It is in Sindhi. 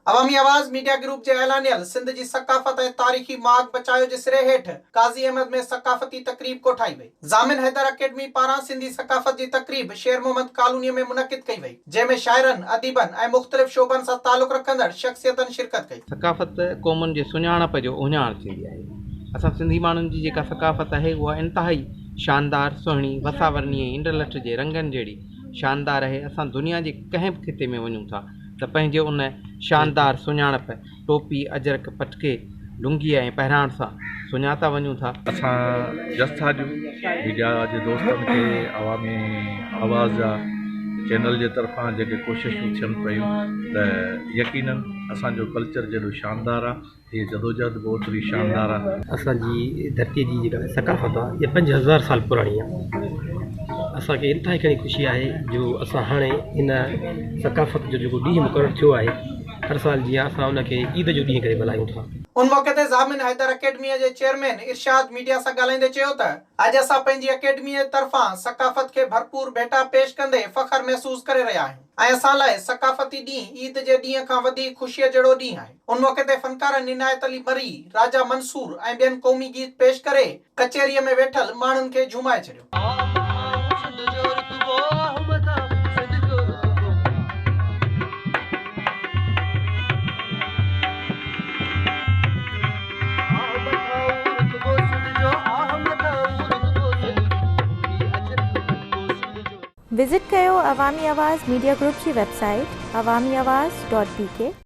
عوامي آواز ميڊيا گروپ جي اعلانيل سنڌ جي ثقافت ۽ تاريخي ماڳ بچايو جي سري هيٺ قاضي احمد ۾ ثقافتي تقريب ڪوٺائي وئي. ضامن حيدر اڪيڊمي پاران سنڌي ثقافت جي تقريب شير محمد ڪالونيء ۾ منعقد ڪئي وئي، جنهن ۾ شاعرن، اديبن ۽ مختلف شعبن سان تعلق رکندڙ شخصيتن شرڪت ڪئي. ثقافت قومن جي سڃاڻپ جو اهڃاڻ ٿيندي آهي. اسان سنڌي ماڻهن جي جيڪا ثقافت آهي اها انتهائي شاندار، سهڻي، وساورني ۽ انڊلٺ جي رنگن جهڙي شاندار آهي. اسان دنيا جي ڪنهن به خطي ۾ وڃون ٿا ته پنهنجي ان شاندار سڃاڻپ ٽوپي، اجرڪ، پٽڪي، لنگيء ۽ پهراڻ سان سڃاتا وڃون ٿا. اسان جس ٿا ڏيون ميڊيا جي دوستن کي عوامي آواز جا چينل جي طرفان جيڪي ڪوششون ٿين پيون ته يقينن اسان جو ڪلچر جيڏو شاندار آ هيء جدوجهد به اوتري شاندار آ. اسان جي ڌرتيء جي جيڪا ثقافت آ اها 5000 سال پراڻي آ. اسان کي انتهائي گهڻي خوشي آهي جو اسان هاڻي ان ثقافت جو جيڪو ڏينهن مقرر ٿيو آهي هر سال جيان اسان ان کي عيد جو ڏينهن ڪري ملهايون ٿا. ان موقعي تي ضامن حيدر اڪيڊميء جي چيئرمين ارشاد ميڊيا سان ڳالهائيندي چيو ته اڄ اسان پنهنجي اڪيڊميء طرفان ثقافت کي ڀرپور ڀيٽا پيش ڪندي فخر محسوس ڪري رهيا آهيون ۽ اسان لاء ثقافتي ڏينهن عيد جي ڏينهن کان وڌيڪ خوشيء جهڙو ڏينهن آهي. ان موقعي تي فنڪارن عنايت علي مري، راجا منصور ۽ ٻين قومي گيت پيش ڪري ڪچهريء ۾ ويٺل ماڻهن کي جهومائي ڇڏيو. وزٽ ڪيو عوامي آواز ميڊيا گروپ جي web site Awami Awaz dot B K.